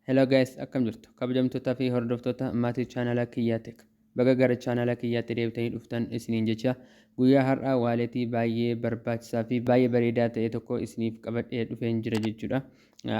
Hello guys, akkam jirtu? Kabajamtootaa fi hordoftoota maatii chaanala Kiyyaa Tech, baga gara chaanala kiyyaatti deebitanii dhuftan isiniin jecha, guyyaa har'aa walletii baay'ee barbaachisaa fi baay'ee bareedaa ta'e tokko isiniif qabadhee dhufeen jira jechuudha.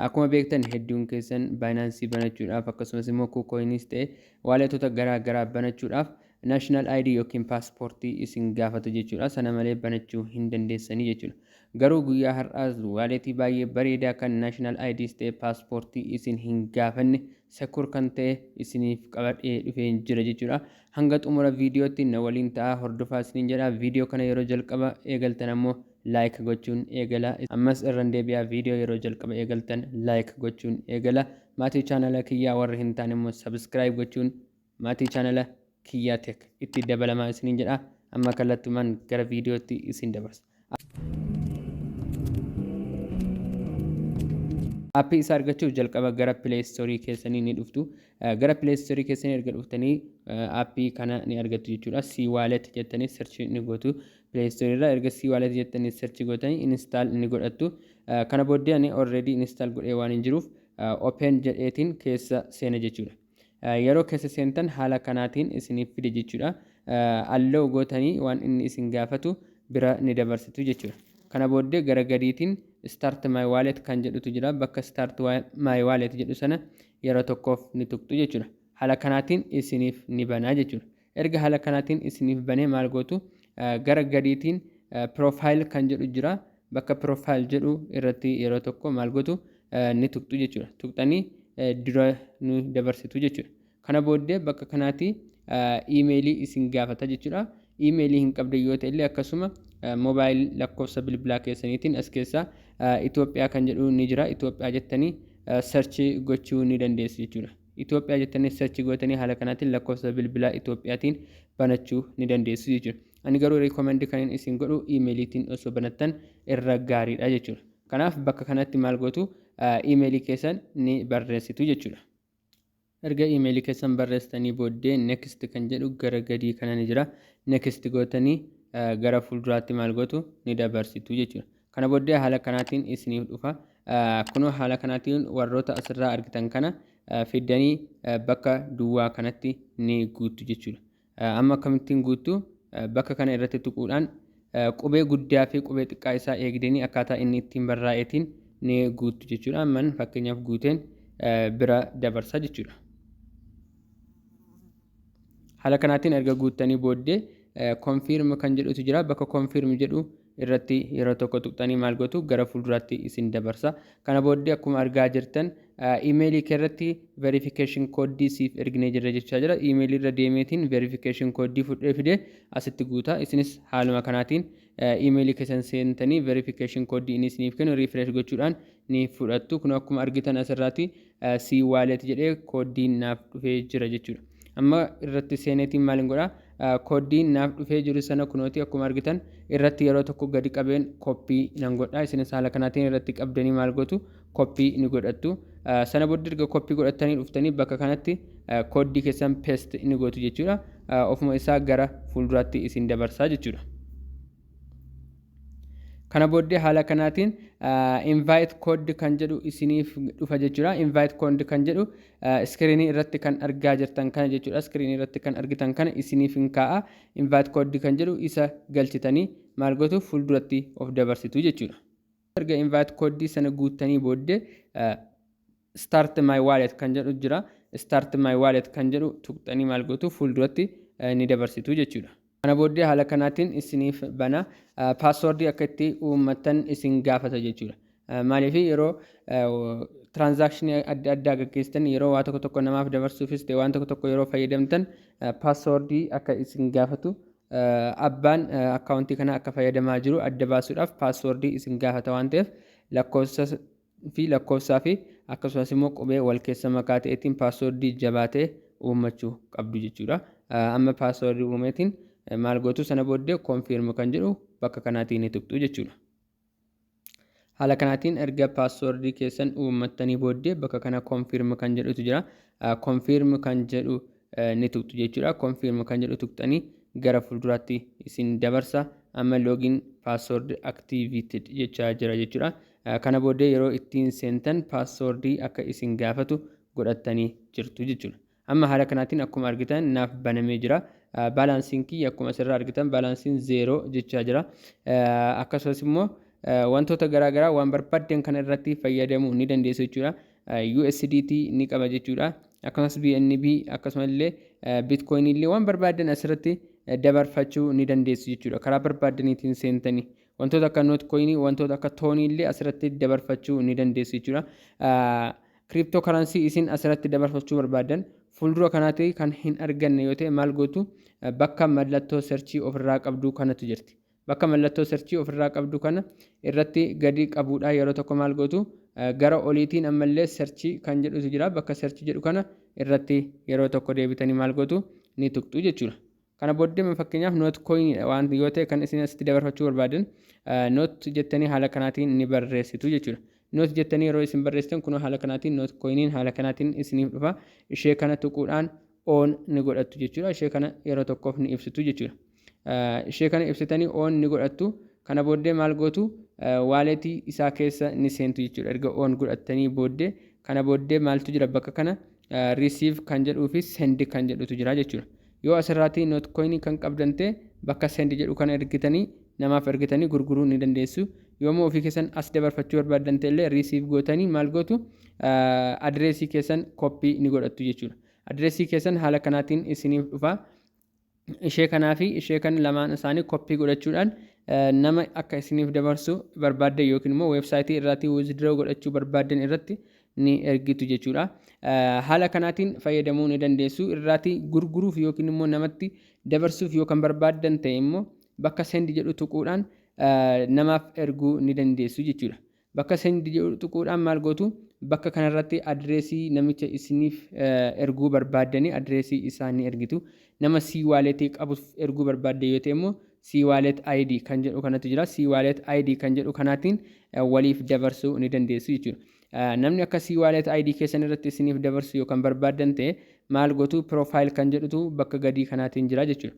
Akkuma beektan, hedduun keessan Binance banachuudhaaf, akkasumas immoo KuCoinis ta'e walletota garaa garaa banachuudhaaf National ID yookiin paaspoortii isin gaafatu jechuudha. Sana malee banachuu hin dandeessanii jechuudha. Garuu guyyaa har'aas walletii baay'ee bareedaa kan National IDs ta'e paaspoortii isin hin gaafanne, secure kan ta'e isiniif qabadhee dhufeen jira jechuudha. Hanga xumura viidiyootti na waliin ta'aa hordofaa isiniin jedha. Viidiyoo kana yeroo jalqaba eegaltan ammoo like gochuun eegala. Ammas irran deebi'aa, viidiyoo yeroo jalqaba eegaltan like gochuun eegala. Maatii chaanala kiyyaa warri hin taane immoo subscribe gochuun maatii chaanala Kiyyaa Tech itti dabalamaa isiniin jedha. Amma kallattumaan gara viidiyootti isin dabarsa. Aappii isaa argachuuf jalqaba gara Play Store keessanii ni dhuftu. Gara Play Store keessanii erga dhuftanii aappii kana ni argattu jechuudha. C Wallet jettanii search ni gootu. Play Store irraa erga C Wallet jettanii search gootanii install ni godhattu. Kana booddee ani already install godhee waan hin jiruuf open jedheetiin keessa seena jechuudha. Yeroo keessa seentan haala kanaatiin isiniif fide jechuudha. Allow gootanii waan inni isin gaafatu bira ni dabarsitu jechuudha. Kana booddee gara gadiitiin "Start my wallet" kan jedhutu jira. Bakka "Start my wallet" jedhu sana yeroo tokkoof ni tuqxu jechuudha. Haala kanaatiin isiniif ni banaa jechuudha. Erga haala kanaatiin isiniif banee maal gootu? Gara gadiitiin "Profile" kan jedhu jira. Bakka "Profile" jedhu irratti yeroo tokko maal gootu? Ni tuqxu jechuudha. Tuqxanii dura nu dabarsitu jechuudha. Kana booddee bakka kanaatti iimeelii isin gaafata jechuudha. Iimeelii hin qabdan yoo ta'e illee akkasuma mobile lakkoofsa bilbilaa keessaniitiin as keessa Itoophiyaa kan jedhu ni jira. Itoophiyaa jettanii search gochuu ni dandeessu jechuudha. Itoophiyaa jettanii search gootanii haala kanaatiin lakkoofsa bilbilaa Itoophiyaatiin banachuu ni dandeessu jechuudha. Ani garuu recommend kan isin godhu iimeeliitiin osoo banattan irra gaariidha jechuudha. Kanaaf bakka kanatti maal gootu? Iimeelii keessan ni barreessitu jechuudha. Erga iimeelii keessan barreessitanii booddee "Next" kan jedhu gara gadii kana ni jira. Next gootanii gara fuulduraatti maal gootu? Ni dabarsitu jechuudha. Kana booddee haala kanaatiin isiniif dhufa. Kunoo haala kanaatiin warroota asirraa argitan kana fiddanii bakka duwwaa kanatti ni guuttu jechuudha. Amma akkamittiin guuttu? Bakka kana irratti tuquudhaan qubee guddaa fi qubee xiqqaa isaa eegdanii akkaataa inni ittiin barraa'eetiin ni guuttu jechuudha. Amman fakkeenyaaf guuteen bira dabarsa jechuudha. Haala kanaatiin erga guuttanii booddee "Confirm" kan jedhutu jira. Bakka "Confirm" jedhu irratti yeroo tokko tuqxanii maal gootu? Gara fuulduraatti isin dabarsa. Kana booddee akkuma argaa jirtan iimeelii kee irratti verification kooddii siif erginee jirra jechaa jira. Iimeelii irra deemeetiin verification kooddii fudhee fidee asitti guuta. Isinis haaluma kanaatiin iimeelii keessan seentanii verification kooddii inni isiniif kennu refresh gochuudhaan ni fudhattu. Kun akkuma argitan asirraatti C Wallet jedhee kooddiin naaf dhufee jira jechuudha. Amma irratti seeneetiin maal godhaa? Kooddiin naaf dhufee jiru sana kunooti akkuma argitan irratti yeroo tokko gadi qabeen copy nan godha. Isinis haala kanaatiin irratti qabdanii maal gootu? Copy ni godhattu. Sana booddee erga copy godhattanii dhuftanii bakka kanatti kooddii keessan paste ni gootu jechuudha. Ofuma isaa gara fuulduraatti isin dabarsaa jechuudha. Kana booddee haala kanaatiin "Invite code" kan jedhu isiniif dhufa jechuudha. "Invite code" kan jedhu iskiriinii irratti kan argaa jirtan kana jechuudha. Iskiriinii irratti kan argitan kana isiniif hin kaa'a. "Invite code" kan jedhu isa galchitanii maal gootu? Fuulduratti of dabarsitu jechuudha. Erga invite code sana guuttanii booddee "Start my wallet" kan jedhu jira. "Start my wallet" kan jedhu tuqxanii maal gootu? Fuulduratti ni dabarsitu jechuudha. Kana booddee haala kanaatiin isiniif bana, paaswoordii akka itti uummattan isin gaafata jechuudha. Maaliif? Yeroo tiraansaakshinii adda addaa gaggeessitan, yeroo waa tokko tokko namaaf dabarsuufis ta'e waan tokko tokko yeroo fayyadamtan, paaswoordii akka isin gaafatu, abbaan akkaawuntii kana akka fayyadamaa jiru adda baasuudhaaf paaswoordii isin gaafata waan ta'eef, lakkoofsa fi lakkoofsaa fi akkasumas immoo qubee wal keessa makaa ta'eetiin paaswoordii jabaa ta'e uummachuu qabdu jechuudha. Amma paaswoordii uumeetiin maal gootu? Sana booddee "Confirm" kan jedhu bakka kanaatiin ni tuqxu jechuudha. Haala kanaatiin erga paaswoordii keessan uummattanii booddee bakka kana "Confirm" kan jedhutu jira. "Confirm" kan jedhu ni tuqxu jechuudha. "Confirm" kan jedhu tuqxanii gara fuulduraatti isin dabarsa. Amma "Login password activated" jechaa jira jechuudha. Kana booddee yeroo ittiin seentan paaswoordii akka isin gaafatu godhattanii jirtu jechuudha. Amma haala kanaatiin akkuma argitan naaf banamee jira. Balanceiin kiyya akkuma asirraa argitan balanceiin 0 jechaa jira. Akkasumas immoo wantoota garaagaraa waan barbaaddan kana irratti fayyadamuu ni dandeessu jechuudha. USDT ni qaba jechuudha. Akkasumas BNB, akkasumallee Bitcoin illee waan barbaaddan asirratti dabarfachuu ni dandeessu jechuudha. Karaa barbaaddaniitiin seentanii wantoota akka Notcoinii, wantoota akka TONii illee asirratti dabarfachuu ni dandeessu jechuudha. Crypto currency isin asirratti dabarfachuu barbaaddan fuuldura kanaatti kan hin arganne yoo ta'e maal gootu? Bakka mallattoo searchii ofirraa qabdu kanatu jirti. Bakka mallattoo searchii ofirraa qabdu kana irratti gadi qabuudhaan yeroo tokko maal gootu? Gara oliitiin ammallee searchii kan jedhutu jira. Bakka searchii jedhu kana irratti yeroo tokko deebitanii maal gootu? Ni tuqxu jechuudha. Kana booddee fakkeenyaaf Notcoiniidha waan yoo ta'e kan isin asitti dabarfachuu barbaadan, Not jettanii haala kanaatiin ni barreessitu jechuudha. Not jettanii yeroo isin barreessitan kun haala kanaatiin Notcoiniin haala kanaatiin isiniif dhufa. Ishee kana tuquudhaan on ni godhattu jechuudha. Ishee kana yeroo tokkoof ni ibsitu jechuudha. Ishee kana ibsitanii on ni godhattu. Kana booddee maal gootu? Walletii isaa keessa ni seentu jechuudha. Erga on godhattanii booddee, kana booddee maaltu jira? Bakka kana receive kan jedhuu fi send kan jedhutu jira jechuudha. Yoo asirraatti Notcoinii kan qabdan ta'e, bakka send jedhu kana ergitanii namaaf ergitanii gurguruu ni dandeessu. Yommuu ofii keessan as dabarfachuu barbaaddan ta'e illee, receive gootanii maal gootu? Addressii keessan copy ni godhattu jechuudha. Addressii keessan haala kanaatiin isiniif dhufa. Ishee kanaa fi ishee kan lamaan isaanii copy godhachuudhaan nama akka isiniif dabarsu barbaaddan yookiin immoo websiteii irratti withdraw godhachuu barbaaddan irratti ni ergitu jechuudha. Haala kanaatiin fayyadamuu ni dandeessu. Irraati gurguruuf yookiin immoo namatti dabarsuuf yoo kan barbaaddan ta'e immoo, bakka send jedhu tuquudhaan namaaf erguu ni dandeessu jechuudha. Bakka send jedhu tuquudhaan maal gootu? Bakka kanarratti addressii namicha isiniif erguu barbaaddanii addressii isaa ni ergitu. Nama C walletii qabuuf erguu barbaadde yoo ta'e immoo, C wallet ID kan jedhu kanatu jira. C wallet ID kan jedhu kanaatiin waliif dabarsuu ni dandeessu jechuudha. Namni akka C wallet ID keessan irratti isiniif dabarsu yoo kan barbaaddan ta'e maal gootu? Profile kan jedhutu bakka gadii kanaatiin jira jechuudha.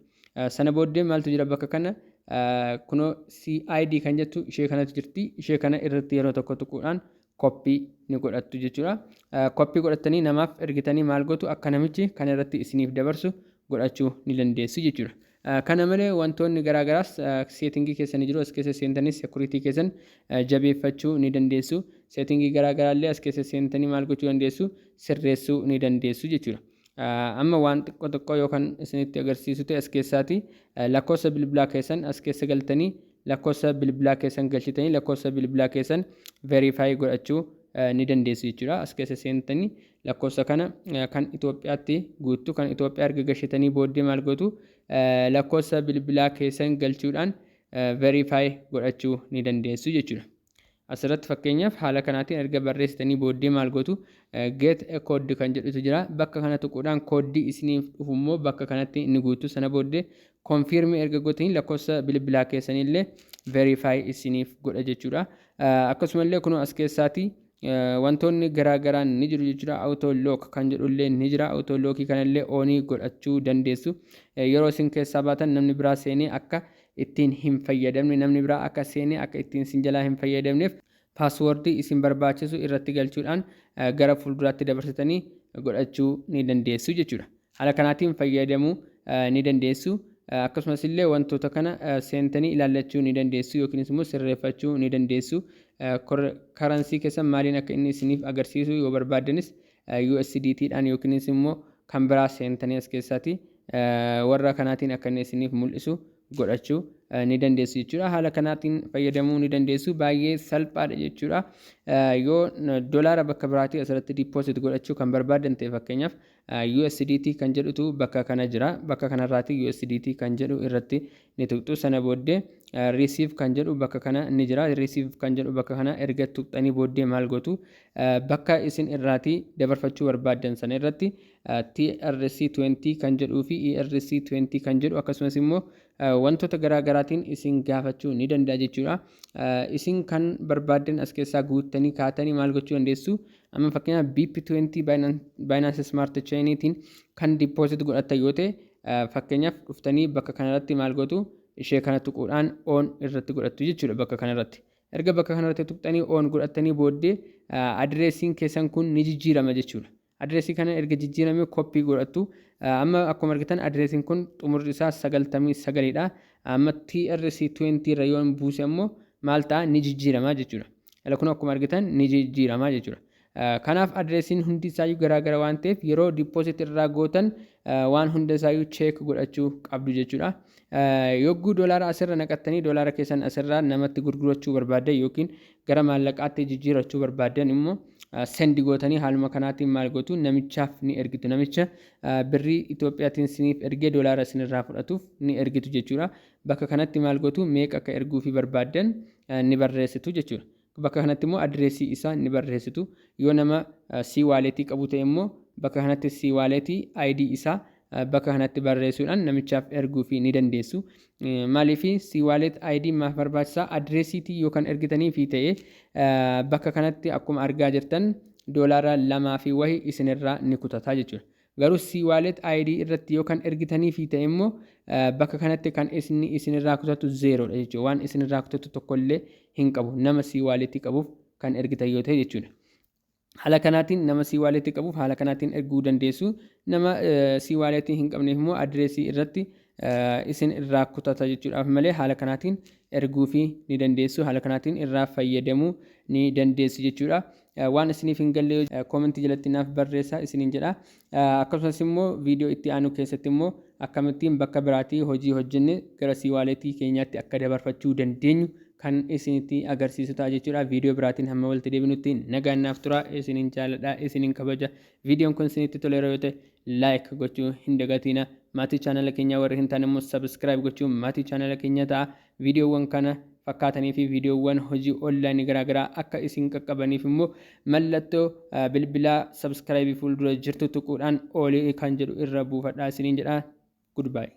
Sana booddee maaltu jira bakka kana? Kunoo CID kan jettu ishee kanatu jirti. Ishee kana irratti yeroo tokko tuquudhaan copy ni godhattu jechuudha. Copy godhattanii namaaf ergitanii maal gootu? Akka namichi kana irratti isiniif dabarsu godhachuu ni dandeessu jechuudha. Kana malee wantoonni garaagaraas settingii keessan jiru. As keessa seentanii security keessan jabeeffachuu ni dandeessu. Settingii garaagaraa illee as keessa seentanii maal gochuu dandeessu? Sirreessuu ni dandeessu jechuudha. Amma waan xiqqoo xiqqoo yookaan isinitti agarsiisu ta'e, as keessaati lakkoofsa bilbilaa keessan as keessa galtanii, lakkoofsa bilbilaa keessan galchitanii, lakkoofsa bilbilaa keessan verify godhachuu ni dandeessu jechuudha. As keessa seentanii lakkoofsa kana kan Itoophiyaatti guuttu. Kan Itoophiyaa erga galchitanii booddee maal gootu? Lakkoofsa bilbilaa keessan galchuudhaan verify godhachuu ni dandeessu jechuudha. Asirratti fakkeenyaaf haala kanaatiin erga barreessitanii booddee maal gootu? Get a code kan jedhutu jira. Bakka kana tuquudhaan codeii isiniif dhufu immoo bakka kanatti ni guutu. Sana booddee confirm erga gootanii lakkoofsa bilbilaa keessanillee verify isiniif godha jechuudha. Akkasumallee kunoo as keessaati wantoonni garaa garaan ni jiru jechuudha. Auto lock kan jedhullee ni jira. Auto lockii kanallee onii godhachuu dandeessu. Yeroo isin keessaa baatan namni biraa seenee akka ittiin hin fayyadamne, namni biraa akka seenee akka ittiin isin jalaa hin fayyadamneef, passwordii isin barbaachisu irratti galchuudhaan gara fuulduraatti dabarsitanii godhachuu ni dandeessu jechuudha. Haala kanaatiin fayyadamuu ni dandeessu. Akkasumas illee wantoota kana seentanii ilaallachuu ni dandeessu yookiinis immoo sirreeffachuu ni dandeessu. Currency keessan maaliin akka inni isiniif agarsiisu yoo barbaaddanis, USDT dhaan yookiinis immoo kan biraa seentanii as keessaati warra kanaatiin akka inni isiniif mul'isu godhachuu ni dandeessu jechuudha. Haala kanaatiin fayyadamuu ni dandeessu. Baay'ee salphaadha jechuudha. Yoo dolaara bakka biraatii asirratti deposit godhachuu kan barbaadan ta'e, fakkeenyaaf USDT kan jedhutu bakka kana jira. Bakka kanarraati USDT kan jedhu irratti ni tuqxu. Sana booddee receive kan jedhu bakka kana ni jira. Receive kan jedhu bakka kana erga tuqxanii booddee maal gootu? Bakka isin irraatii dabarfachuu barbaaddan sana irratti TRC20 kan jedhuu fi ERC20 kan jedhu, akkasumas immoo wantoota garaa garaatiin isin gaafachuu ni danda'a jechuudha. Isin kan barbaaddan as keessaa guuttanii kaatanii maal gochuu dandeessu? Amma fakkeenyaaf BP20 Binance Smart Chainiitiin kan deposit godhattan yoo ta'e, fakkeenyaaf dhuftanii bakka kanarratti maal gootu? Ishee kana tuquudhaan on irratti godhattu jechuudha bakka kanarratti. Erga bakka kanarratti tuqxanii on godhattanii booddee addressiin keessan kun ni jijjiirama jechuudha. Adireesii kana erga jijjiirame copy godhattu. Amma akkuma argitan adireesiin kun xumurri isaa 99dha. Amma TRC20 irra yoon buuse immoo maal ta'a? Ni jijjiirama jechuudha. Kun akkuma argitan ni jijjiirama jechuudha. Kanaaf adireesiin hundi isaayyuu garaagara waan ta'eef, yeroo deposit irraa gootan waan hunda isaayyuu check godhachuu qabdu jechuudha. Yogguu doolaara asirra naqattanii doolaara keessan asirraa namatti gurgurachuu barbaaddan yookiin gara maallaqaatti jijjiirachuu barbaaddan immoo, send gootanii haaluma kanaatiin maal gootu? Namichaaf ni ergitu. Namicha birrii Itoophiyaatiin siniif ergee doolaara isinirraa fudhatuuf ni ergitu jechuudha. Bakka kanatti maal gootu? Meeqa akka erguufii barbaaddan ni barreessitu jechuudha. Bakka kanatti immoo adireesii isaa ni barreessitu. Yoo nama C walletii qabu ta'e immoo, bakka kanatti C walletii ID isaa bakka kanatti barreessuudhaan namichaaf erguufii ni dandeessu. Maaliif C wallet ID maaf barbaachisaa? Adireesiitii yookaan ergitanii fi ta'e, bakka kanatti akkuma argaa jirtan doolaara lamaa fi wahi isinirraa ni kutata jechuudha. Garuu C wallet ID irratti yookaan ergitanii fi ta'e immoo, bakka kanatti kan inni isinirraa kutatu zerodha jechuudha. Waan isinirraa kutatu tokkollee hin qabu, nama C walletii qabuuf kan ergitan yoo ta'e jechuudha. Haala kanaatiin nama C walletii qabuuf haala kanaatiin erguu dandeessu. Nama C walletii hin qabneef immoo adireesii irratti isin irraa kutata jechuudhaaf malee, haala kanaatiin erguufii ni dandeessu. Haala kanaatiin irraa fayyadamuu ni dandeessu jechuudha. Waan isiniif hin galle commentii jalatti naaf barreessaa isiniin jedha. Akkasumas immoo viidiyoo itti aanu keessatti immoo akkamittiin bakka biraatii hojii hojjenne gara C walletii keenyaatti akka dabarfachuu dandeenyu kan isinitti agarsiisu ta'a jechuudha. Viidiyoo biraatiin hamma walitti deebinutti nagaan naaf tura. Isiniin jaaladha, isiniin kabaja. Viidiyoon kun isinitti toleera yoo ta'e, like gochuu hin dagatina. Maatii chaanala keenyaa warri hin taane immoo subscribe gochuun maatii chaanala keenyaa ta'a. Viidiyoowwan kana fakkaatanii fi viidiyoowwan hojii onlineii garaagaraa akka isin qaqqabaniif immoo, mallattoo bilbilaa subscribeii fuuldura jirtu tuquudhaan all kan jedhu irra buufadhaa isiniin jedha. Goodbye.